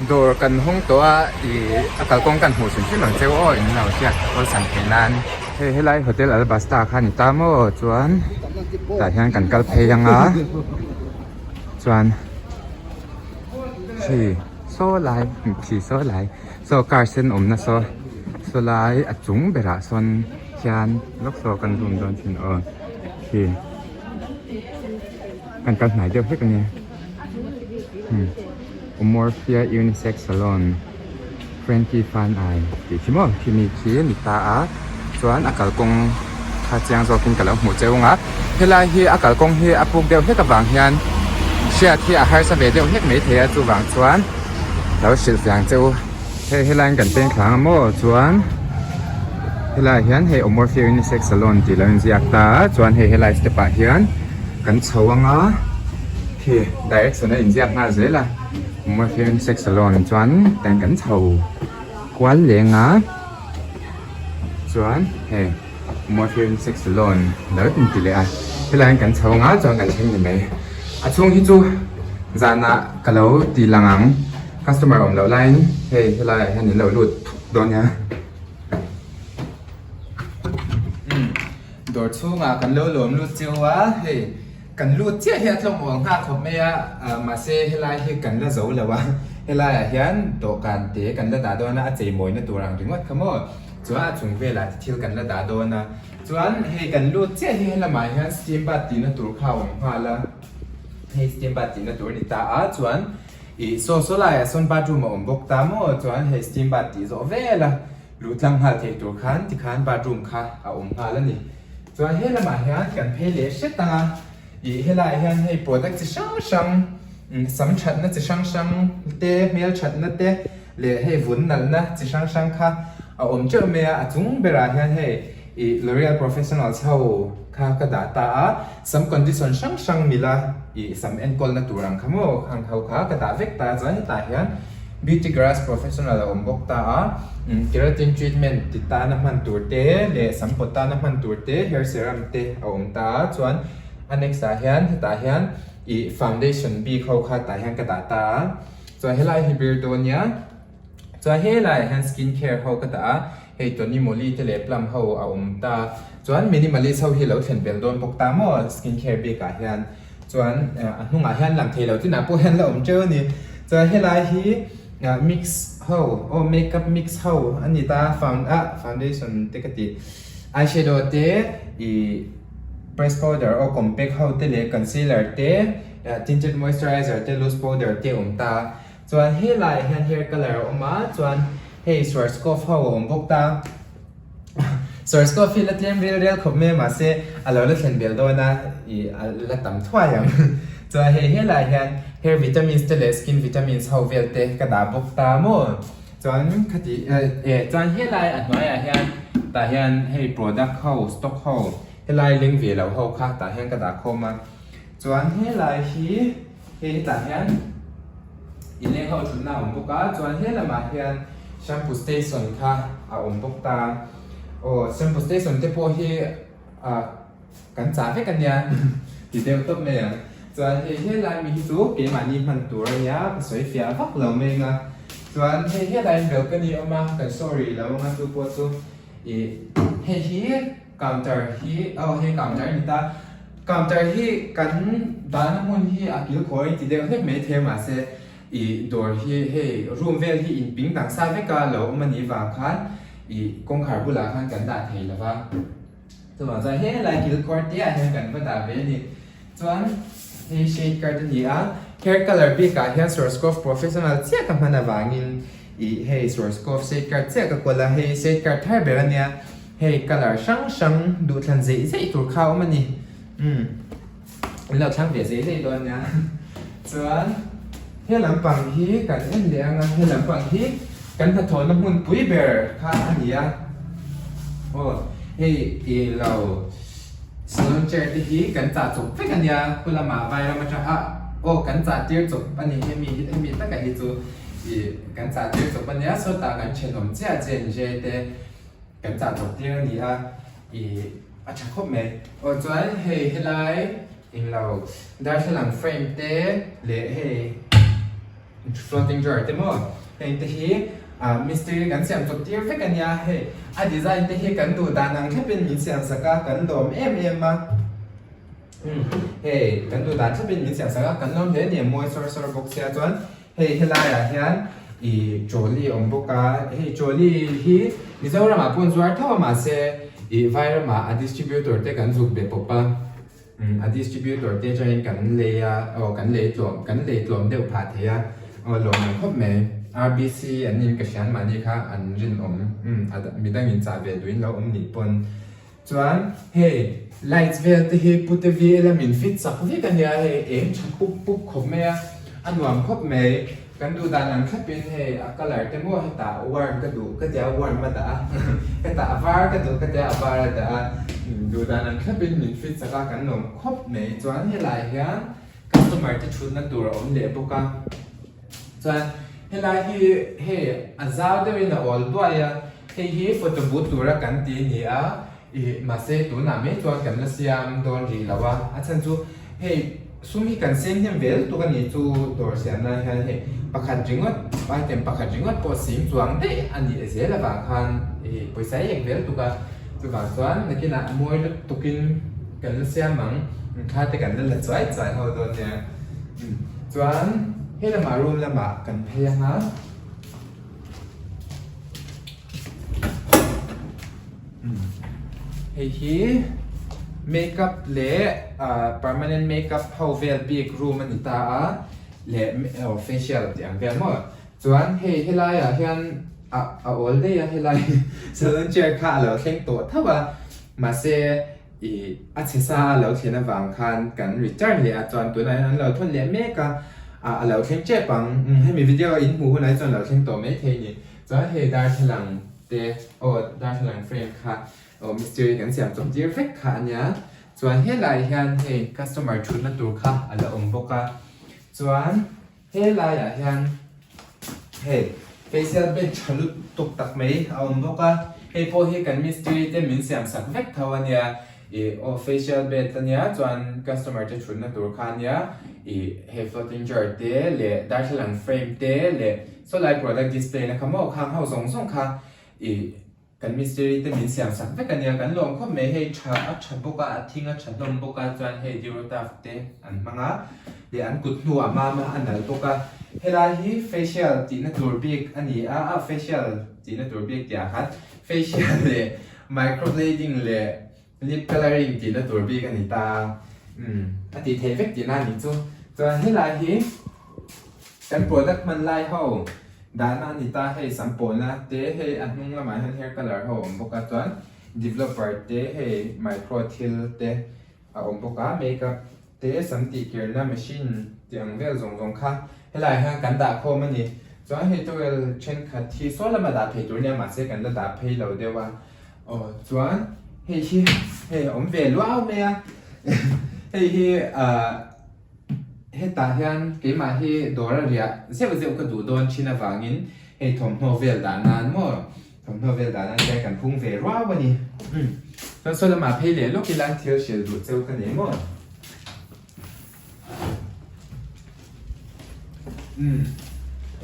Dawr kan hawng tawh a ih a kalkawng kan hmuh hrim hrim ang cheu aw in lo hriat awlsam theih nan. Hei helai hotel Albasta kha a ni ta maw chuan tah hian kan kal phei ang a chuan khi saw lai khi saw lai saw car sen awmna saw saw lai a chung berah sawn hian lawk saw kan zoom dawn thin aw khi kan kal hnai deuh hlek a nia. Umorphia Unisex Salon Frankie Fan Ai tih khi maw khi mi khi a ni ta a chuan a kalkawng kha chiang zawkin ka lo hmuh cheu ang a helai hi a kalkawng hi a puk deuh hlek avang hian hriat hi a harsa ve deuh hlek maithei a chuvang chuan lo hrilh fiah ang che u hei helaiin kan peng thlang a maw chuan helaiah hian hei Umorphia Unisex Salon tih lo inziak ta a chuan hei helai step ah hian kan chho ang a. Khi direction a inziak nghal zel a Morphine sex salon chuan tan kan chho kual leng a chuan hei Morphine sex salon lo inti leh a helai hian kan chho ang a chuan kan thleng ni mai a chhung hi chu zanah ka lo ti lang ang customer awm loh laiin hei helaiah hian in lo lut thuk dawn nia. Dawr chhungah kan lo lawm lut chiu a hei. Kan lut chiah hi a tlawm awl nghal khawp mai a, mahse helai hi kan la zo lo a, helaiah hian dawhkan te kan la dah dawn a, a cheimawina tur ang ringawt kha maw, chuan a chung velah te thil kan la dah dawn a, chuan hei kan lut chiah hi helamah hian steam bath tihna tur kha a awm nghal a, hei steam bath tihna tur a ni ta a, chuan ih saw saw laiah sawn bathroom a awm bawk ta maw, chuan hei steam bath tih zawh vel a luh tlang nghal thei tur khan tikhan bathroom kha a awm nghal a ni. Chuan he lamah hian kan phei leh hret ang a, ih helaiah hian hei product chi hrang hrang sam thatna chi hrang hrang te hmel thatna te leh hei vun nalhna chi hrang hrang kha a awm teuh mai a, a chung berah hian hei ih L'Oreal Professionals ho kha ka dah ta a, sam condition hrang hrang mila ih sam enkawlna tur ang kha maw khang ho kha ka dah vek ta a, chuan hetah hian Beauty Garage Professional a awm bawk ta a, keratin treatment ti tana hman tur te leh sam pawt tana hman tur te hair serum te a awm ta a, chuan a next ah hian hetah hian ih foundation bik ho kha tah hian ka dah ta a, chuan helai hi bir dawn nia, chuan helaiah hian skin care ho ka dah a, hei Tony Moly te leh Plum ho a awm ta, chuan minimalist ho hi lo thlen belh dawn bawk ta maw skin care bik ah hian. Chuan a hnungah hian lang thei lo chinah pawh hian la awm teuh a ni. Chuan helai hi mix ho aw makeup mix ho a ni ta found ah foundation te ka ti eyeshadow te ih press powder aw compact ho te leh concealer te tinted moisturizer te loose powder te a awm ta. Chuan helaiah hian hair colour a awm a chuan hei Schwarzkopf ho a awm bawk ta. Schwarzkopf hi la tlem rel rel khawp mai a mahse a lo la thlen bel dawn a ih a la tam thuai ang. Chuan hei helaiah hian hair vitamins te leh skin vitamins ho vel te ka dah bawk ta maw. Chuan khati eh chuan helai a hnuaiah hian tah hian hei product ho stock ho helai leng ve lo ho kha tah hian ka dah khawm a. Chuan helai hi hei hetah hian inleng ho thutna a awm bawk a chuan he lamah hian shampoo station kha a awm bawk ta aw shampoo station te pawh hi ah kan chah vek ania ti deuh tawp mai ang chuan hei helai mi hi chu keimahni hman tur ania ka sawi fiah vak lo mai ang a chuan hei helaiin balcony a awm a kan sorry lo ang a chu pawh chu ih hei hi. Counter hi aw hei counter a ni ta counter hi kan dahna hmun hi a kil khawi ti deuh hlek mai thei mahse ih dawr hi hei room vel hi in ping dang sa vek a lo awm a nih vang khan ih kawngkhar bulah khan kan dah thei lo va chuvang chuan helai kil kawr te ah hian kan va dah ve a ni chuan hei shade card a ni a hair colour bik ah hian Schwarzkopf professional chiah ka hman avangin ih hei Schwarzkopf shade card chiah ka kawl a hei shade card thar ber a nia. Hei colour hrang hrang duhthlan zeih zeih tur kha a awm a ni. Umm an lo thlang ve zeih zeih dawn nia. Chuan he lampang hi kan en leh ang a, he lampang hi kan hnathawhna hmun pui ber kha a ni a. Aw hei ih lo salon chair te hi kan chah chawp vek a nia, khu lamah vairam atang a aw kan chah tir chawp a ni hemi hemi taka hi chu ih kan chah tir chawp a nia sawtah kan thenawm chiah chen je te. Kan chah chawp tir a ni a, ih a tha khawp mai. Aw chuan hei helai englo darthlalang frame te leh hei Floating drawer te maw heng te hi mistiri kan siam chawp tir vek a nia hei a design te hi kan duh dan ang thlapin min siam sak a kan lawm em em a hei kan duh dan thlapin min siam sak a kan lawm hle a ni a mawi sawr sawr bawk sia chuan hei helai ah hian ih trolley a awm bawk a hei trolley hi Mizoram ah pawh zuar tho a mahse ih vairam ah a distributor te kan zuk be pawp a. A distributor te atangin kan lei a, aw kan lei tlawm, kan lei tlawm deuh phah thei a, aw lawmawm khawp mai. RBC an in ka hrian mahni kha an rinawm, umm a midangin chah ve duhin lo awm nih pawn. Chuan hei lights vel te hi pute vi ila min fit chak vek a nia hei eng tha pup pup khawp mai a, a nuam khawp mai. Kan duh dan ang thlapin hei a colour te maw hetah warm ka duh ka tia warm a dah a, hetah a var ka duh ka tia a var a dah a, duh dan ang thlapin min fit chak a kan lawm khawp mai chuan helai hian customer te thutna tur a awm leh bawk a, chuan helai hi hei a zau deuhin a awl duai a, hei hi photo booth tura kan ti a ni a. Ih, mahse tunah mai chuan kan la siam dawn rih lo a, a chhan chu hei sum hi kan seng hnem ve lutuk a ni chu dawr siam lai hian hei pakhat ringawt item pakhat ringawt pawh sing chuang daih a nih zel avang khan ih pawisa hi ek ve lutuk a, chuvang chuan nakinah mawi lutukin kan la siam ang, thla te kan la la chuai chuai ho dawn nia. Chuan he lamah room lamah kan phei ang a. Hei hi makeup leh ah permanent makeup ho vel bik room a ni ta a leh aw facial tih ang vel maw chuan hei helaiah hian ah a awl daih a helai salon chair kha a lo thleng tawh tho a mahse ih a chhe sa a lo thlen avang khan kan return leh a chuan tunah hian an lo thawn leh mek a ah a lo thleng tep ang hemi video a inhmuh hunah hi chuan a lo thleng tawh maithei a ni chuan hei darthlalang te aw darthlalang frame kha aw mistiri kan siam chawp tir vek kha a nia chuan helaiah hian hei customer thutna tur kha a la awm bawk a chuan helaiah hian hei facial bed tha lutuk tak mai a awm bawk a hei pawh hi kan mistiri te min siam sak vek tho a nia ih aw facial bed a nia chuan customer te thutna tur kha a nia ih hei floating jar te leh darthlalang frame te leh Saw lai product display na kha maw khang ho zawng zawng kha ih kan mistiri te min siam sak vek a nia kan lawm khawp mai hei tha a tha bawk a a thing a tha hlawm bawk a chuan hei durotaf te an hmang a leh an kut hnu ah mam a a nalh bawk a helai hi facial tih na tur bik a ni a a facial tih na tur bik tih ah khan facial leh microblading leh lip colouring tih na tur bik a ni ta a umm a tih theih vek tihna a nih chu chuan helai hi. Kan product hman lai ho dahna a ni ta hei sam pawhna te hei a hnung lamah hian hair colour ho a awm bawk a chuan developer te hei micro thil te a awm bawk a makeup te sam tih kirna machine tih ang vel zawng zawng kha helaiah hian kan dah khawm a ni chuan hei towel thenkhat hi saw lama dah phei tur a nia mahse kan la dah phei lo deuh a aw chuan hei hi hei a awm ve luau mai a hei hi ahh. Hetah hian keimah hi dawr a riah zeuh zeuh ka duh dawn thin avangin hei thawmhnaw vel dah nan maw thawmhnaw vel dah nan hian kan phung ve ruau a ni. Chuan saw lamah phei leh lawk ila thil hrilh duh cheu ka nei maw.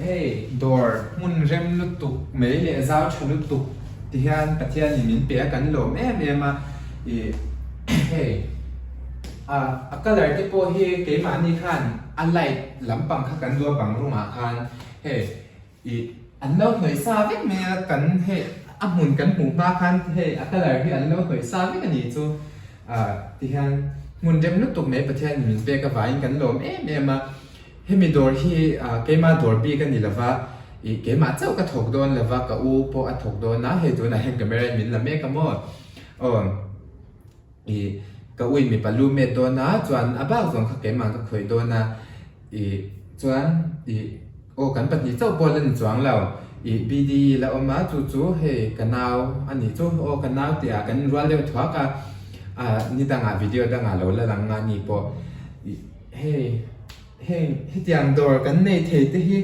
Hei dawr hmun rem lutuk mai leh zau tha lutuk ti hian Pathianin min pe a kan lawm em em a ih hei ah a colour te pawh hi keimahni khan a light lampang kha kan duh a bang rawngah khan hei ih an lo hnawih sa vek mai a kan hei a hmun kan hmuh hma khan hei a colour hi an lo hnawih sa vek a nih chu ah ti hian hmun rem lutuk mai Pathianin min pek avangin kan lawm em em a. Hemi dawr hi keimah dawr bik a ni lova, ih keimah chauh ka thawk dawn lova, ka u pawh a thawk dawn a, hei tunah hian camera in min la mek a maw? Aw ih ka u in mipa lu met dawn a, chuan a bak zawng kha keimah ka khawih dawn a, ih chuan ih aw kan pahnih chauh pawh la ni chuang lo, ih BDE la awm a, chu chu hei ka nau a nih chu, aw ka nau tih ah kan inrual deuh thuak a, ah ni dangah video dangah lo la lang nga ni pawh ih. Hei heng hetiang dawr kan nei thei te hi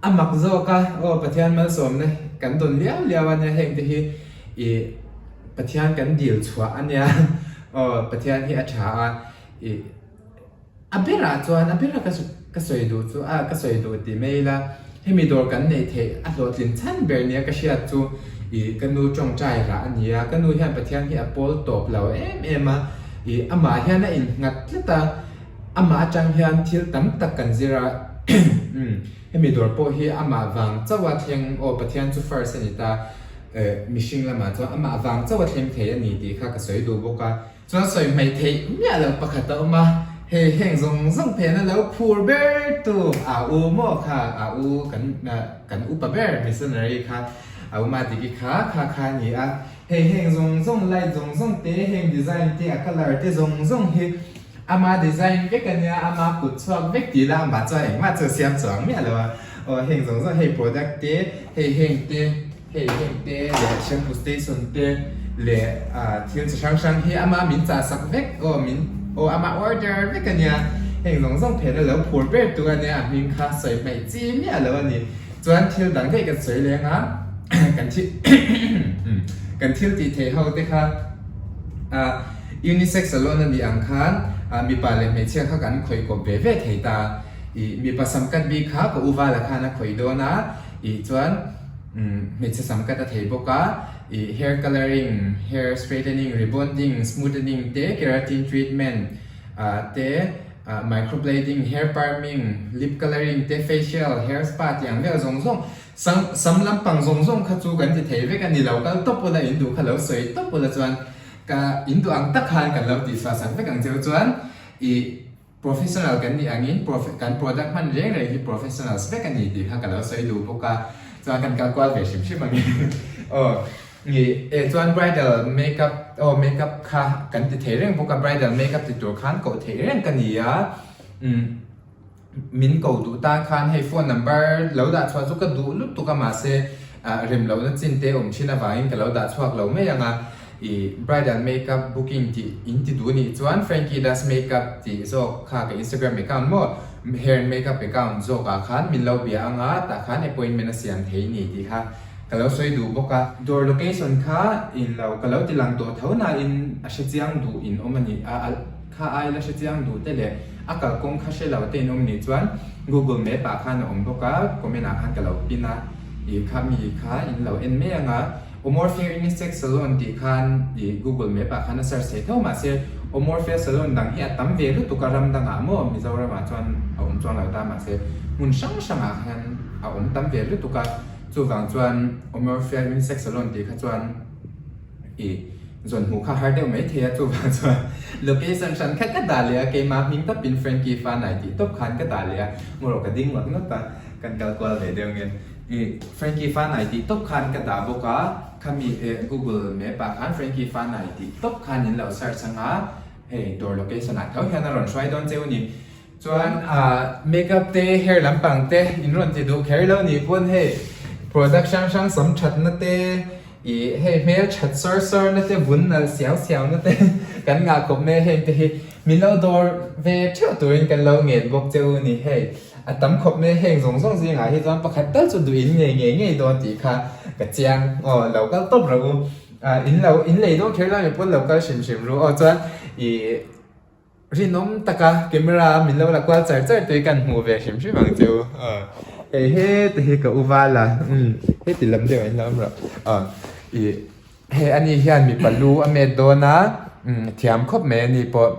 a mak zawk a, aw Pathian malsawmna kan dawn liau liau a nia heng te hi ih Pathian kan dil chhuah a nia aw Pathian hi a tha a ih. A berah chuan a bera ka ka sawi duh chu a ka sawi duh ti mai ila hemi dawr kan neih theih a hlawhtlin chhan ber nia ka hriat chu ih ka nu tawngtai rah a ni a, ka nu hian Pathian hi a pawl tawp lo em em a, ih amah hian a innghat tlat a, amah atang hian thil tam tak kan zir a umm hemi dawr pawh hi amah vang chauh a thleng aw Pathian chu first a ni ta eh mihring lamah chuan amah vang chauh a thleng thei a ni tih kha ka sawi duh bawk a. Chuan sawi hmaih theih miah loh pakhat a awm a, hei heng zawng zawng phena lo phur ber tu a u maw kha a u kan kan upa ber missionary kha a u Madiki kha kha kha a ni a, hei heng zawng zawng light zawng zawng te heng design te a colour te zawng zawng hi ama design vek a nia ama kut chhuak vek tih la amah chuan engmah chu a siam chuang miah lo a, aw heng zawng zawng hei product te hei heng te. Hei heng te leh shampoo station te leh thil chi hrang hrang hi ama min chah sak vek aw min aw ama order vek a nia heng zawng zawng phena lo phur ber tu a nia a hming kha sawi hmaih chi miah lo a ni chuan thil dang daih kan sawi leng a kan thil kan thil tih theih ho te kha unisex salon a nih ang khan mipa leh hmeichhia kha kan khawih kawp ve ve thei ta ih mipa sam cut bik kha ka u vala khan a khawih dawn a ih chuan. Hmeichhe sam cut a thei bawk a, ih hair colouring, hair straightening, rebonding, smoothening te, keratin treatment ah te, ah microblading, hair perming, lip colouring te, facial, hair spa tih ang vel zawng zawng, sam sam lampang zawng zawng kha chu kan ti thei vek a ni lo, kal tawp ula in duh kha lo sawi tawp ula chuan ka in duh ang tak khan kan lo tihchhuah sak vek ang cheu chuan ih. Professional kan nih angin kan product hman reng reng hi professionals vek a ni tih kha ka lo sawi duh bawk a, chuan kan kal kual ve hrim hrim angin aw ih eh chuan bridal makeup aw makeup kha kan ti thei reng bawk a, bridal makeup ti tur khan koh theih reng ka ni a, umm min ko duh tan khan hei phone number lo dah chhuah chu ka duh lutuk a mahse ah rem lohna chin te awm thin avangin ka lo dah chhuak lo mai ang a. I bridal makeup booking tih in ti duh nih chuan Frankie does makeup tih zawk kha ka Instagram account maw hair and makeup account zawk ah khan min lo bia anga tah khan appointment a siam thei ni tih kha ka lo sawi duh bawk a. Dawr location kha in lo ka lo ti lang tawh tho na in a hre chiang duh in awm a ni a a kha ai la hre chiang duh te leh a kalkawng kha hre lo te in awm nih chuan Google map ah khan a awm bawk a comment ah khan ka lo pin a i kha mi kha in lo en mai anga. Omorphia Unisex Salon tih khan i Google Map ah khan a search thei tho mahse Omorphia Salon dang hi a tam ve lutuk a ram dangah maw Mizoram ah chuan a awm chuang lo ta mahse hmun hrang hrang ah khan a awm tam ve lutuk a chuvang chuan Omorphia Unisex Salon tih kha chuan i zawn hmuh kha har deuh mai thei a chuvang chuan location hran kha ka dah leh a keimah hming tawpin Frankie Fanai tih tawp khan ka dah leh a maw rawh ka ding ngawt ngawt a kan kal kual ve deuh nge. I Frankie Fanai tih tawp khan ka dah bawk a, khami eh Google Map ah khan Frankie Fanai tih tawp khan in lo search anga hei dawr location ah tho hian a rawn hruai dawn cheu ni. Chuan ah makeup te hair lampang te in rawn ti duh kher lo ni pawn hei product hrang hrang sam that na te i hei hmel that sawr sawr na te vun nalh siau siau na te kan ngah khawp mai a heng te hi min lo dawr ve theuh turin kan lo ngen bawk cheu ni hei. A tam khawp mai heng zawng zawng zingah hi chuan pakhat tal chu duh in ngei ngei ngei dawn tih kha ka chiang aw lo kal tawp rawh u ah in lo in lei dawn kher lai mi pawn lo kal hrim hrim ru aw chuan ih rinawm taka camera a min lo la kual char char tui kan hmuh ve hrim hrim ang che u aw hei heti hi ka u val a umm heti lam deuh ah in lo awm rawh aw ih hei ani hian mipa lu a met dawn a umm thiam khawp mai ani pawh.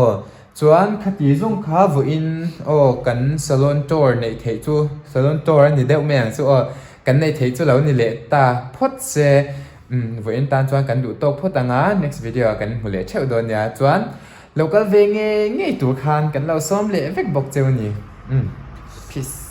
Aw, chuan khati zawng kha vawiin aw kan salon tour neih theih chu salon tour a ni deuh mai ang chu aw kan neih theih chu lo ni leh ta phawt se umm vawiin tan chuan kan duh tawk phawt ang a next video ah kan hmu leh theuh dawn nia chuan lo kal ve ngei ngei tur khan kan lo sawm leh vek bawk cheu a ni umm peace.